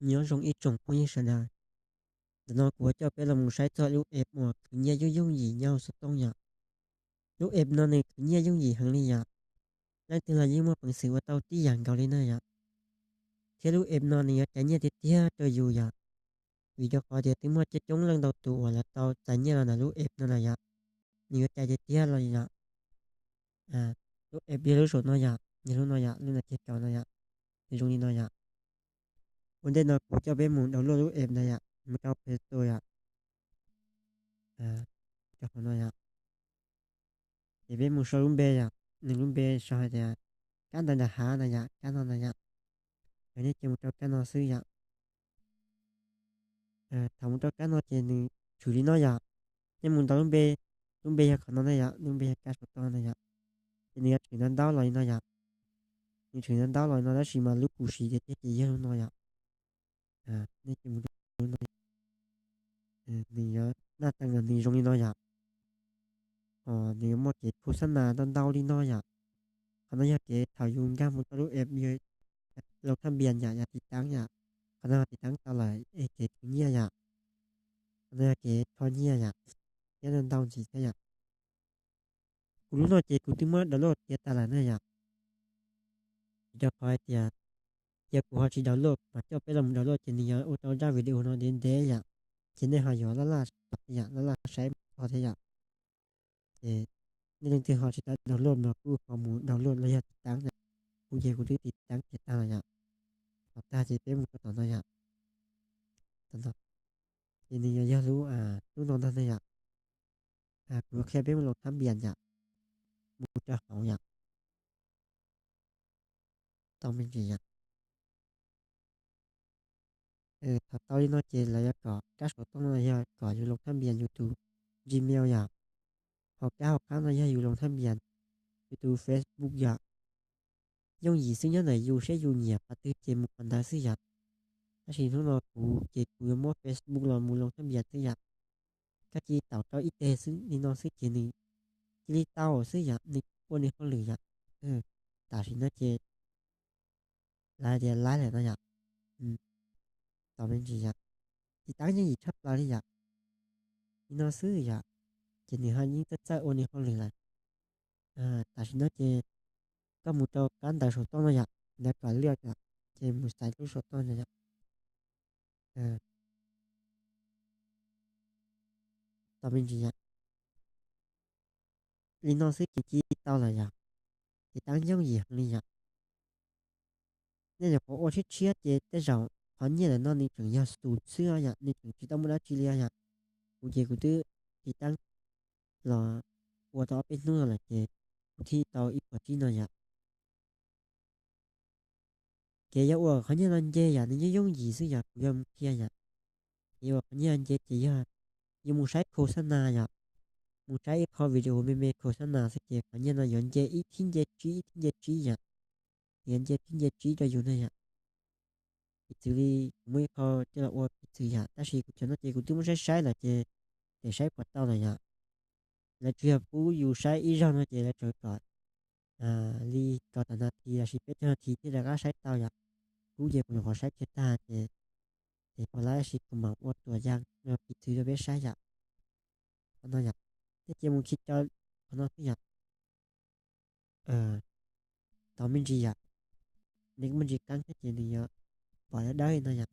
Nyob zoo ib tsoom phooj ywg sawv daws, ntawm no kuv yuav coj peb los mus saib txog lub app uas khwv nyiaj yooj yooj yim nyob hauv xov tooj yom. Lub app no nws khwv nyiaj yooj yim heev li yom. Leej twg los yeej muaj peev xwm ua tau tib yam nkaus li na yom. Thiab lub app no nws yuav caiv nyiaj tiag tiag rau yus yom. Vim rau qhov tias twb muaj coob coob leej ntau tus uas lawv tau txais nyiaj los ntawm lub app no lawm yom. Nws yuav caiv tiag tiag los yom. Lub app yog lub saum no yom, yog lub no yom, lub no ces rau no yom. Nws zoo li no yom. Ua ntej no kuv coj peb mus download lub app no yom, mus rau Play Store yom. Rau qhov no yom. Ces peb mus sau lub npe yom, nws lub npe sau hais tias kab ntawv nram hav na yom, kab no na yom. Ces nej cia mus rau kab no xwb yom. Thaum mus rau kab no ces nws tshwm li no yom. Nej mus ntaus lub npe, lub npe yog qhov no na yom, lub npe yog kab saum toj na yom. Ces nws yuav tshwm ntaub ntaub los li no yom. Nws tshwm ntaub ntaub los li no tab sis mas lub kuv siv tiag tiag ces yog lub no yom. Nej cia mus rau lub no. Nws yuav naj tees los nws zoo li no yom. Nws yuav muaj kev khos xab nas ntau ntau li no yom. Qhov no yog kev thaum yus nkag mus rau lub app yog loo thaj npias yom, yog tiv taab yom. Qhov no tiv taab tau lawm es kev khwv nyiaj yom. Qhov no yog kev kho nyiaj yom, thiab ntau ntau ntxiv thiab yom. Kuv lub no ces kuv twb muab download tiav tas lawm na yom. Vim rau qhov hais tias, yog kuv ho tsis download mas coj peb los mus download ces nws yuav ua rau zaj video no ntev ntev yom. Ces nej ho yuav laj laj saib yom, laj laj saib mus txog thiab yom. Ces nej leej twg ho tsis tau download no kuj ho mus download los yog tiv taab na. Kuv ces kuv twb tiv taab tiav tas lawm yom. Tom tag ces peb mus rau tom no yom. Tom no ces nws yuav yog lub, lub no ntag na yom. Kuv yuav qhia peb mus loo thab npias yom, mus rau hauv yom. Tau me ntsis yom. Thaum tau li no ces lawv yuav kom kab saum toj no yog kom yus loo thab npias yus tus Gmail yom. Ho kab hauv qab no yog yus loo thab npias yus tus Facebook yom. Yooj yim xwb, nyob ntawm yus seb yus nyiam qhov twg ces mus qhov ntawd xwb yom. Tab sis hnub no kuv ces kuv yuav muab Facebook los mus loo thab npias xwb yom. Koj cia li taus rau ib teg xwb li no xwb ces nws cia li tau xwb yom, nws ua nws hauj lwm yom. Tam sim no ces lawv tias laib lawm no yom. Tos me ntsis yom, tiv taab yooj yim tshaj plaws li yom. Li no xwb yom, ces nws ho yeej txawj txawj ua nws hauj lwm lawm. Tam sim no ces koj mus rau kab ntawv saum toj no yom, ntawv kom liaj yom, ces mus xaiv lub saum toj no yom. Tos me ntsis yom. Li no xwb ces cia li tau lawm yom. Tiv taab yooj yim heev li yom. Nej nyuam qhuav ua tshiab tshiab ces tej zaum qhov nyiaj ntawm no nws tseem yog xus xwb yom, nws tseem tsis tau muaj dab tsi li yom. Kuv ces kuv twb tiv taab los ua tau ob peb hnub no lawm ces kuv thiaj tau ib puas tsib no yom. Kev yuav ua qhov nyiaj no nce yom, nws yooj yooj yim xwb yom, kuv yuav mus qhia yom. Kev ua qhov nyiaj no nce ces yog yuav mus saib khos xab nas yom, mus saib ib qho video me me khos xab nas xwb ces qhov nyiaj no yuav nce ib thib nce tsib, ib thib nce tsib yom, yuav nce thib nce tsib rau yus na yom. Piv txwv li kuv muaj ib qho coj los ua piv txwv yom, tab sis kuv cov no ces kuv twb muab saib saib lawm ces, ces saib puas tau lawm yom. Lawv tsuas yog pub yus saib ib zaug no ces lawv tsuas kom li kaum tawm nas this los sis peb caug nas this thiaj rov qab saib tau yom. Kuv ces kuv nyuam qhuav saib kiag tag ces, ces puas laib sis kuv mam ua tuam yaj piv txwv rau peb saib yom. Qhov no yom, nej cia mus khi co qhov no xwb yom. Tos me ntsis yom, nws muaj ntsis qeeb thiab ces nws yuav pom dawb dawb li no yom.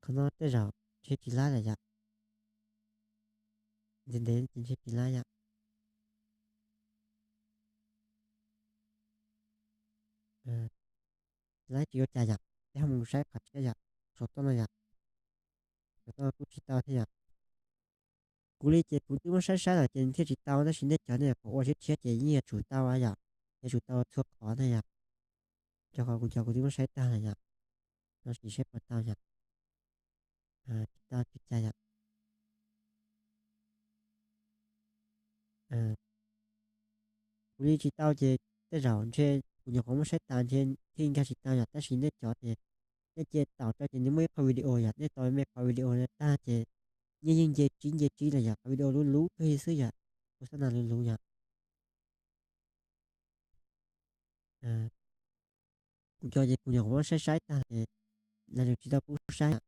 Qhov no tej zaum ntshe tsis laib lawm yom. Ntev ntev ces ntshe tsis laib yom. Laib tsis ua cas yom, peb ho mus saib qhov tshiab yom, saum toj no yom. Saum toj kuj tsis tau thiab yom. Kuv li ces kuv twb muab saib saib lawm ces nws thiaj tsis tau, tab sis nej cov nej nyuam qhuav ua tshiab tshiab ces yeej yuav tsum tau yom, yuav tsum tau txhua qhov na yom. Rau qhov kuv cov kuv twb muab saib tag lawm yom, no sim saib puas tau yom. Tsis tau tsis cas yom. Kuv li tsis tau ces tej zaum ntshe kuv nyuam qhuav muab saib tas ntshe thiaj nkag tsis tau yom, tab sis nej cov ces nej cia taus rau ces nws muaj ib qho video yom, nej tos me qhov video no tag ces nyiaj yeej nce tsib nce tsib lawm yom, qhov video luv luv kawg li xwb yom, khos xab nas luv luv yom. Kuv cov ces kuv nyuam qhuav muab saib saib tag ces lawv tsis tau pub saib yom.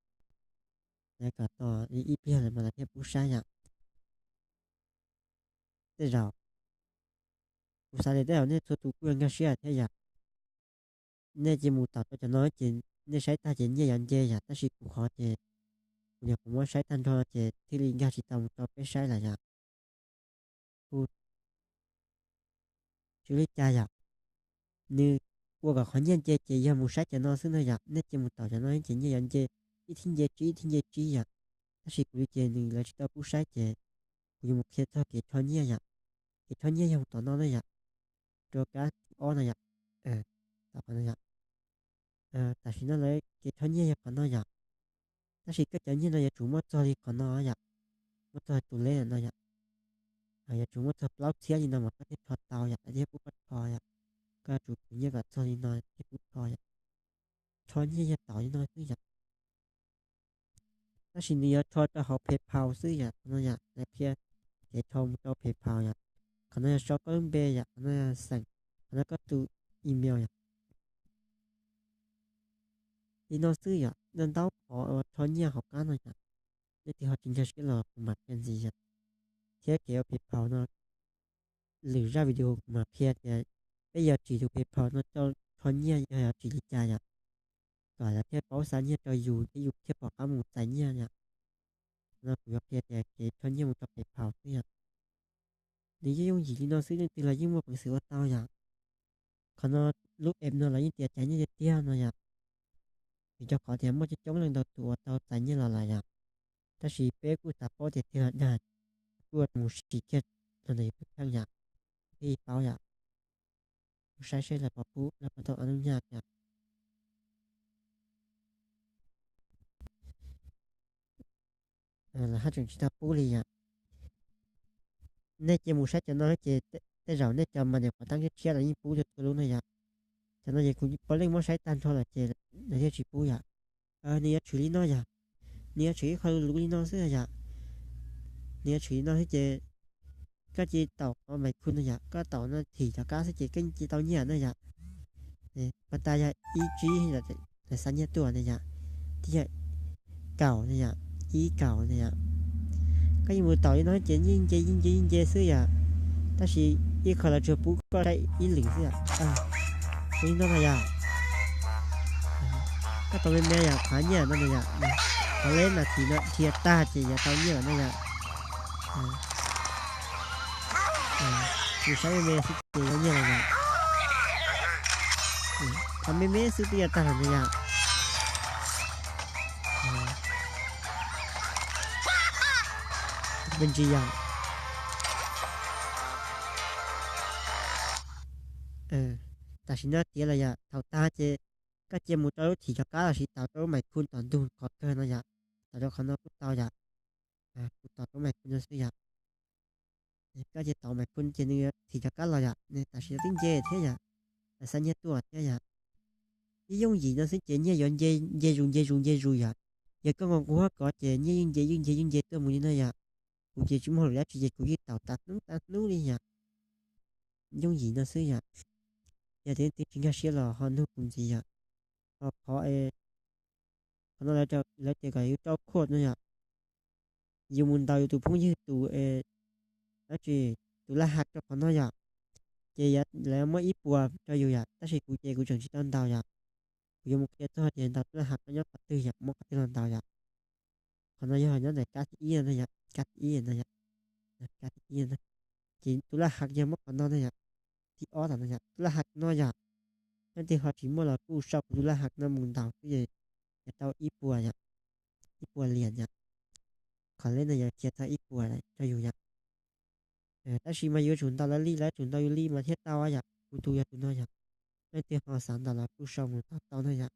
Lawv kom tos ib pliag lawv mas lawv thiaj pub saib yom. Tej zaum, kuv xav tias tej zaum nej txhua tus kuj yuav nkag siab thiab yom. Nej cia mus tom rau cov no ces nej saib tag ces nyiaj yuav nce yom, tab sis kuv qhov ces kuv nyuam qhuav muab saib tag nrho ces thiaj li nkag tsis tau mus rau peb saib lawm yom. Kuv tsis ua li cas yom, nws ua kom qhov nyiaj nce ces yog mus saib cov no xwb no yom. Nej cia mus tom cov no ces nyiaj yuav nce, ib thib nce tsib, ib thib nce tsib yom. Tab sis kuv li ces nws lawv tsis tau pub saib ces kuv yuav mus qhia txog kev rho nyiaj yom. Kev rho nyiaj yog mus tom no na yom, rau kab thib ob no yom. Tom qhov no yom. Tam sim no lawv kev rho nyiaj yog qhov no yom. Tab sis koj cov nyiaj no yuav tsum muaj txog li qhov no yom, muaj txog tus lej no yom. Yuav tsum muaj txog plaub txhiab li no mas koj thiaj rho tau yom, lawv thiaj pub koj rho yom. Koj yuav tsum khwv nyiaj kom txog li no thiaj pub rho yom. Rho nyiaj yog tom li no xwb yom. Tab sis nws yuav rho rau hauv PayPal xwb yom, qhov no yom, lawv qhia kev rho mus rau PayPal yom. Qhov no yog sau koj lub npe yom, qhov no yog xeem, qhov no koj tus email yom. Li no xwb yom, ntau ntau qhov uas rho nyiaj hauv qab no yom. Nej twg ho tsis nkag siab los kuv mam qhia ntxiv yom. Thiab kev ua PayPal no, lwm zaj video kuv mam qhia tias peb yuav tsim tus PayPal no coj rho nyiaj yog yuav tsim li cas yom, kom lawv thiaj paub xa nyiaj rau yus thiab yus thiaj pom qab mus txais nyiaj yom. No kuv yuav qhia tias kev rho nyiaj mus rau PayPal xwb yom. Nws yeej yooj yim li no xwb, leej twg los yeej muaj peev xwm ua tau yom. Qhov no, lub app no los yeej tias caiv nyiaj tiag tiag no yom. Vim rau qhov tias muaj coob coob leej ntau tus uas tau txais nyiaj los lawm yom. Tab sis peb kuj xav paub tias twg los dag, kuj mus sim kiag rau ntawm yus tus kheej yom, thiaj li paub yom. Mus saib seb lawv puas pub, lawv puas tau ob lub nyaj yom. Lawv haj tseem tsis tau pub li yom. Nej cia mus saib cov no ces tej zaum nej cov mas nyuam qhuav tab tshiab tshiab los yeej pub txhua txhua lub no yom. Cov no ces kuv puav leej muab saib tag nrho lawm ces lawv thiaj tsis pub yom. Nws yuav tshwm li no yom. Nws yuav tshwm ib qho luv luv li no xwb yom. Nws yuav tshwm li no xwb ces koj cia li taum qhov mais khu no yom, koj taum no thim cov kab xwb ces koj cia li tau nyiaj na yom. Pas tas yog ib tsib, lawv xa nyiaj tuaj na yom, thiab yog kaum na yom, ib kaum na yom. Koj yeej mus taum li no ces yeej nce yeej nce yeej nce xwb yom. Tab sis ib qho lawv tsuas pub koj saib ib lwm xwb yom. Li no na yom. Koj tau me me yom, qhov nyiaj no na yom. Qhov leb nas this no dhia tag ces yuav tau nyiaj lawm na yom. Yus saib me me xwb ces tau nyiaj lawm yom. Qhov me me xwb twb yuav tag lawm na yom. Me ntsis yom. Tam sim no tiav lawm yom, thaum tag ces koj cia mus rau lub thim cov kab los sis taum rau lub mais khu tom ntug qhov kawg no yom. Taum rau qhov no kuj tau yom. Kuv taum rau mais khu no xwb yom. Koj cia taum mais khu ces nws thim cov kab los yom, tam sim no twb nce thiab yom. Lawv xa nyiaj tuaj thiab yom. Ib yooj yim no xwb ces nyiaj yuav nce, nce zus nce zus nce zus yom. Yog koj nqus nqus huab kov ces nyiaj yeej nce yeej nce yeej nce tuaj mus li no yom. Kuv ces tsis muaj hauj lwm dab tsi ces kuv yeej taum tas hnub tas hnub li yom. Yooj yim no xwb yom. Yog tias leej twg tsis nkag siab los ho nug kuv ntxiv yom. Ho qhov, qhov no lawv tias kom yus rau code no yom. Yus mus ntaus yus tus phooj ywg tus, dab tsi, tus laj hack rau qhov no yom. Ces lawv muab ib puas rau yus yom, tab sis kuv ces kuv tseem tsis tau ntaus yom. Kuv yuav mus qhia txog tias ntaus tus laj hack no nyob qhov twg yom, muab qhov twg los ntaus yom. Qhov no yog nyob ntawm kab thib ib no yom, kab thib ib no yom. Kab thib ib no. Ces tus laj hack yog muab qhov no na yom, thib ob tam no yom, tus laj hack no yom. Leej twg ho tsis muaj los kuj sau kuv tus laj hack no mus ntaus xwb, yuav tau ib puas yom, ib puas liam yom. Qhov leb no yuav cia tau ib puas rau yus yom. Tab sis mas yuav tsum ntaus lawv li, lawv tsum ntaus yus li mas thiaj tau yom. Kuv tus yog tus no yom. Leej twg ho xav ntaus los kuj sau mus ntaus tau na yom.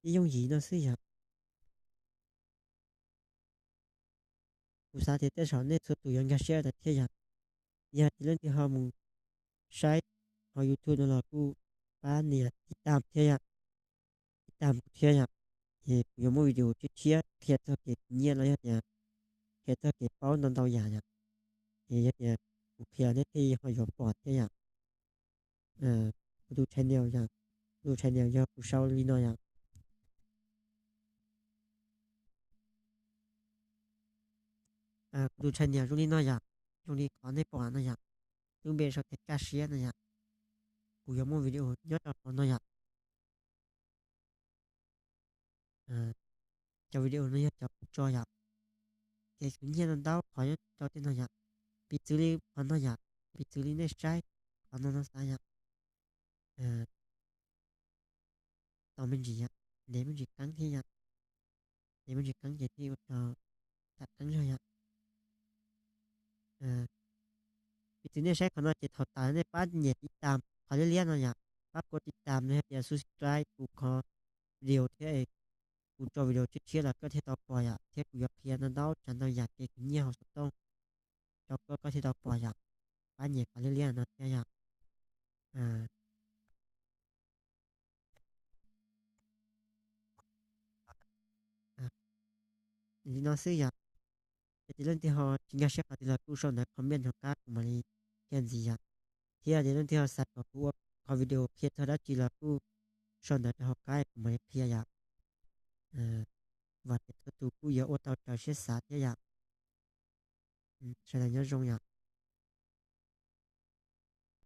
Ib yooj yim no xwb yom. Kuv xav tias tej zaum nej txhua tus yuav nkag siab lawm thiab yom. Yog tias leej twg ho mus saib hauv YouTube no los kuj pab nias tib tam thiab yom, tib tam kuv thiab yom. Es kuv yuav muaj video tshiab tshiab qhia txog kev khwv nyiaj los yog tias qhia txog kev paub ntau ntau yam yom. Es yog tias kuv qhia nej thiaj ho yuav pom thiab yom. Kuv tus channel yom, kuv tus channel yog kuv sau li no yom. Kuv tus channel zoo li no yom, zoo li qhov nej pom no yom, lub npe sau tias Kaj Siab no yom. Kuv yuav muaj video nyob rau hauv no yom. Cov video no yog cov kuv tso yom, ces kuv nyiag no ntau qhov nyob rau tej no yom. Piv txwv li qhov no yom, piv txwv li nej saib qhov no no xav yom. Tau me ntsis yom, ntev me ntsis qeeb thiab yom. Ntev me ntsis qeeb ces thiaj ua rau tawm qeeb zog yom. Piv txwv nej saib qhov no ces thaum tas nej pab nyem tiv tam qhov liab liab no yom, pab kov tiv tam no yog tias subscribe kuv qhov video thiab kuv tso video tshiab tshiab los koj thiaj tau pom yom, thiab kuv yuav qhia ntau ntau tsav ntau yam kev khwv nyiaj hauv xov tooj rau koj, koj thiaj tau pom yom. Pab nyem qhov liab liab no thiab yom. Li no xwb yom. Ces leej twg ho tsis nkag siab qhov twg los kuj sau ntawv comment hauv qab kuv mam li qhia ntxiv yom. Thiab ces leej twg ho xav kom kuv ua qhov video qhia txog dab tsi los kuj sau ntawv rau hauv qab kuv mam li qhia yom. Vam tias txhua tus kuj yuav ua tau raws siab xav thiab yom. Sawv daws nyob zoo yom.